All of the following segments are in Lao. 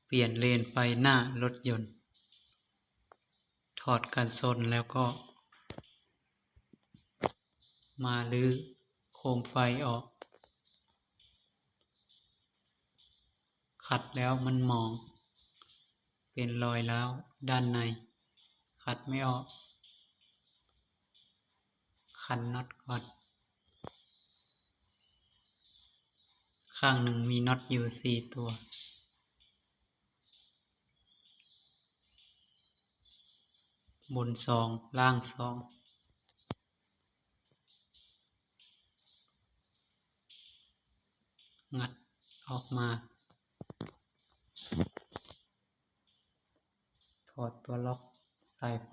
ປ່ຽນເລນໄຟໜ້າລົດຍົນ. ຖອດກັນຊົນແລ້ວກໍມາຮື້ໂຄມໄຟອອກ. ຂັດແລ້ວມັນໝອງ ເປັນລອຍລ້າວດ້ານໃນ, ຂັດໄມ່ອອກ. ຂັນນັອດກ່ອນ. ຂ້າງໜຶ່ງມີນັອດຢູ່ສີ່ຕົວ, ບົນສອງ ລ່າງສອງ. ງັດອອກມາ. ຖອດຕົວລັອກສາຍໄຟ.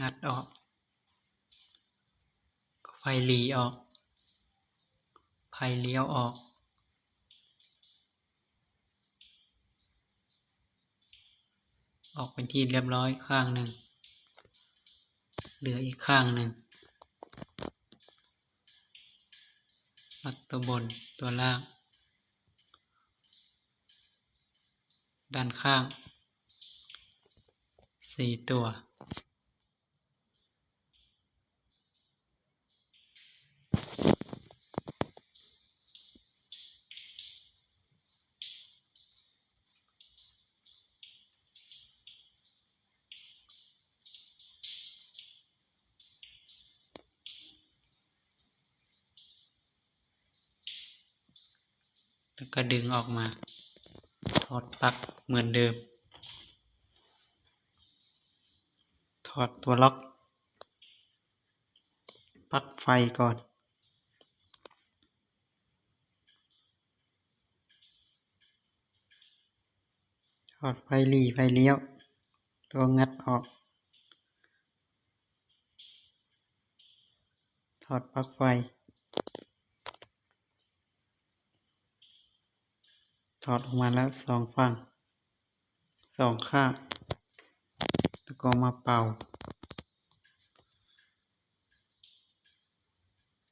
ງັດອອກ. ໄຟຫຼີ່ອອກ. ໄຟລ້ຽວອອກ. ອອກເປັນທີ່ລຽບຮ້ອຍຂ້າງໜຶ່ງ, ເຫຼືອອີກຂ້າງໜຶ່ງ. ລັອກຕົວບົນ, ຕົວລ່າງ, ດ້ານຂ້າງ ສີ່ຕົວ. ແລ້ວກໍດຶງອອກມາ, ຖອດປັລັກເໝືອນເດີມ. ຖອດຕົວລັອກ ປັລັກໄຟກ່ອນ. ຖອດໄຟຫຼີ່ ໄຟລ້ຽວ ແລ້ວກໍງັດອອກ. ຖອດປັລັກໄຟ. ຖອດອອກມາແລ້ວສອງຝັ່ງ ສອງຂ້າງ ແລ້ວກໍມາເປົ່າ.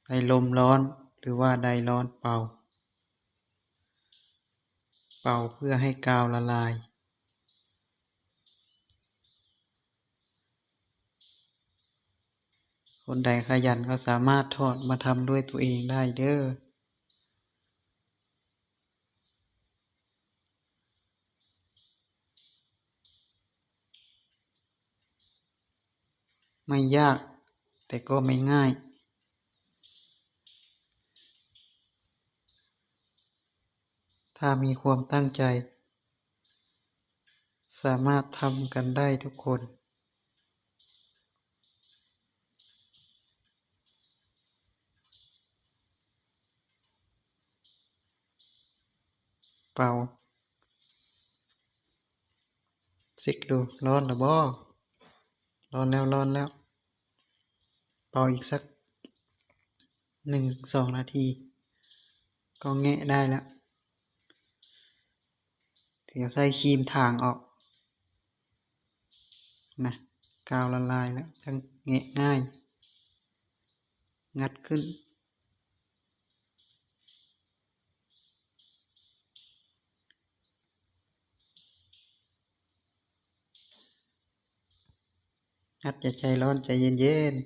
ໃຫ້ລົມຮ້ອນ ຫຼືວ່າໄດຮ້ອນເປົ່າ. ເປົ່າເພື່ອໃຫ້ກາວລະລາຍ. ຄົນໃດຂະຫຍັນກໍສາມາດຖອດມາທຳດ້ວຍຕົວເອງໄດ້ເດີ້. ໄມ່ຍາກ ແຕ່ກໍໄມ່ງ່າຍ ຖ້າມີຄວາມຕັ້ງໃຈ ສາມາດທຳກັນໄດ້ທຸກຄົນ. ເປົ່າ ເຊັກດູ ຮ້ອນແລ້ວບໍ່? ຮ້ອນແລ້ວ ຮ້ອນແລ້ວ. ເປົ່າອີກສັກໜຶ່ງສອງນາທີ ກໍແງະໄດ້ແລ້ວ. ດຽວໃຊ້ຄຣີມຖາງອອກນະ, ກາວລະລາຍແລ້ວ ຈັ່ງແງະງ່າຍ. ງັດຂຶ້ນ. ອັດ ຢ່າໃຈຮ້ອນ ໃຈເຢັນໆ.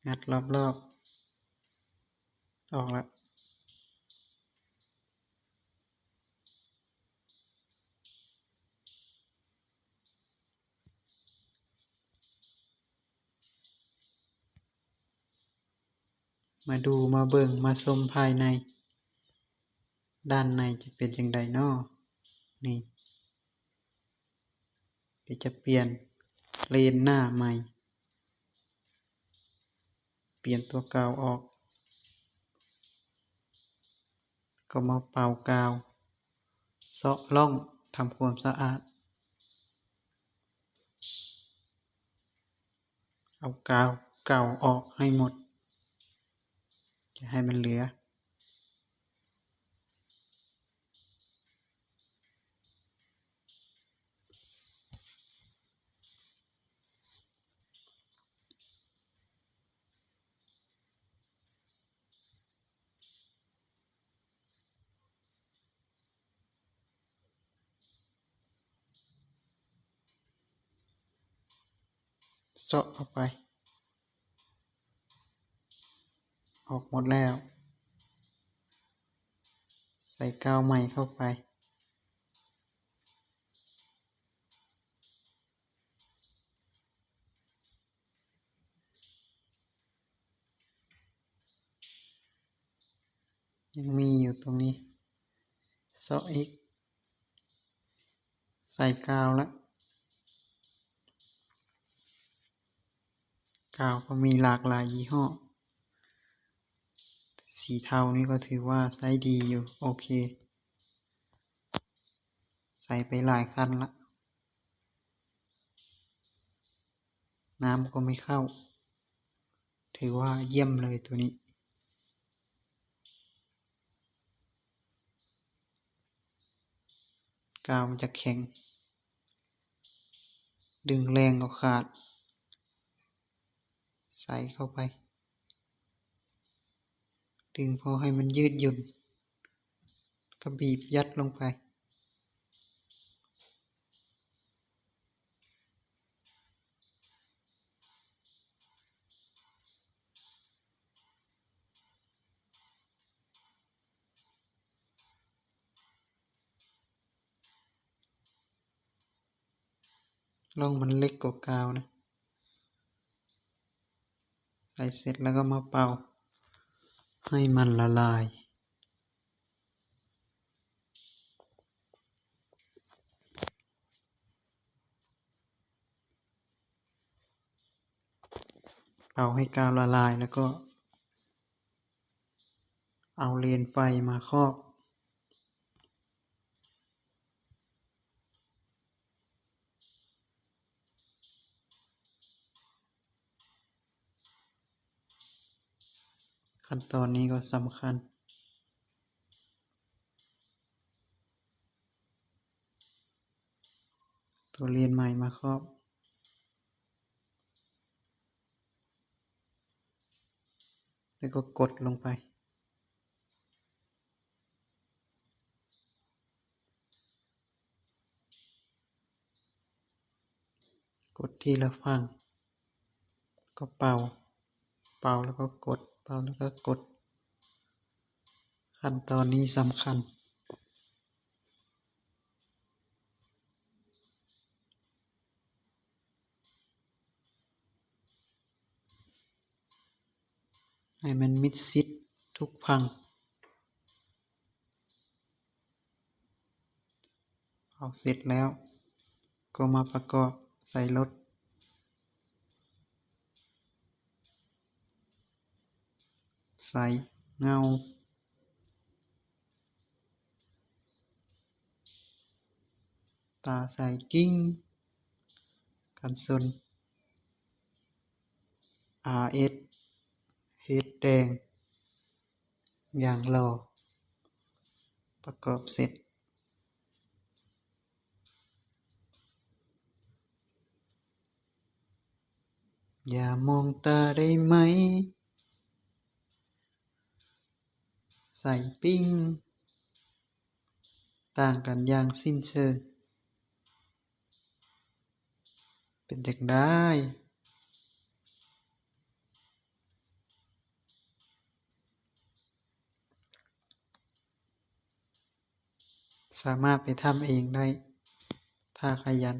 ງັດລອບໆ ອອກລະ. ມາດູ ມາເບິ່ງ ມາຊົມພາຍໃນ, ດ້ານໃນຈະເປັນຈັ່ງໃດນໍ? ນີ້ ດຽວຈະປ່ຽນເລນໜ້າໃໝ່, ປ່ຽນຕົວເກົ່າອອກ, ກໍມາເປົ່າກາວ, ເຊາະລ່ອງ, ທຳຄວາມສະອາດ, ເອົາກາວເກົ່າອອກໃຫ້ໝົດ, ຢ່າໃຫ້ມັນເຫຼືອ. ເຈາະເຂົ້າໄປ. ອອກໝົດແລ້ວ. ໃສ່ກາວໃໝ່ເຂົ້າໄປ. ຍັງມີຢູ່ຕົງນີ້. ເຊາະອີກ. ໃສ່ກາວລະ. ກາວກໍມີຫຼາກຫຼາຍຍີ່ຫໍ້. ສີເທົານີ້ກໍຖືວ່າໃຊ້ດີຢູ່. ໂອເຄ. ໃສ່ໄປຫຼາຍຂັ້ນລະ. ນ້ຳກໍໄມ່ເຂົ້າ. ຖືວ່າຢ້ຽມເລີຍໂຕນີ້. ກາວມັນຈະແຂງ. ດຶງແຮງກໍຂາດ. ໃສ່ເຂົ້າໄປ. ດຶງພໍໃຫ້ມັນຍືດຫຍຸ່ນ. ກໍບີບຍັດລົງໄປ. ລ່ອງມັນເລັກກວ່າກາວນະ. ໃສ່ເສັດແລ້ວກໍມາເປົ່າໃຫ້ມັນລະລາຍ. ເປົ່າໃຫ້ກາວລະລາຍ ແລ້ວກໍເອົາເລນໄຟມາຄອບ. ຂັ້ນຕອນນີ້ກໍສຳຄັນ. ຕົວເລນໃໝ່ມາຄອບ ແລ້ວກໍກົດລົງໄປ. ກົດທີລະຝັ່ງ ກໍເປົ່າ ເປົ່າແລ້ວກໍກົດ ເປົ່າແລ້ວກໍກົດ. ຂັ້ນຕອນນີ້ສຳຄັນ. ໃຫ້ມັນມິດຊິດທຸກຝັ່ງ. ເອົາເສັດແລ້ວກໍມາປະກອບໃສ່ລົດ. ໃສ່ເງົາ ຕາໃສ່ກິ່ງ ກັນຊົນ ອາເອັດ ເຮັດແດງຢ່າງຫຼໍ່ ປະກອບເສັດ. ຢ່ามองตาได้ไหม ໃສ່ປີ້ງ ຕ່າງກັນຢ່າງສິ້ນເຊີງ. ເປັນຈັ່ງໃດ? ສາມາດໄປທຳເອງໄດ້ ຖ້າຂະຫຍັນ.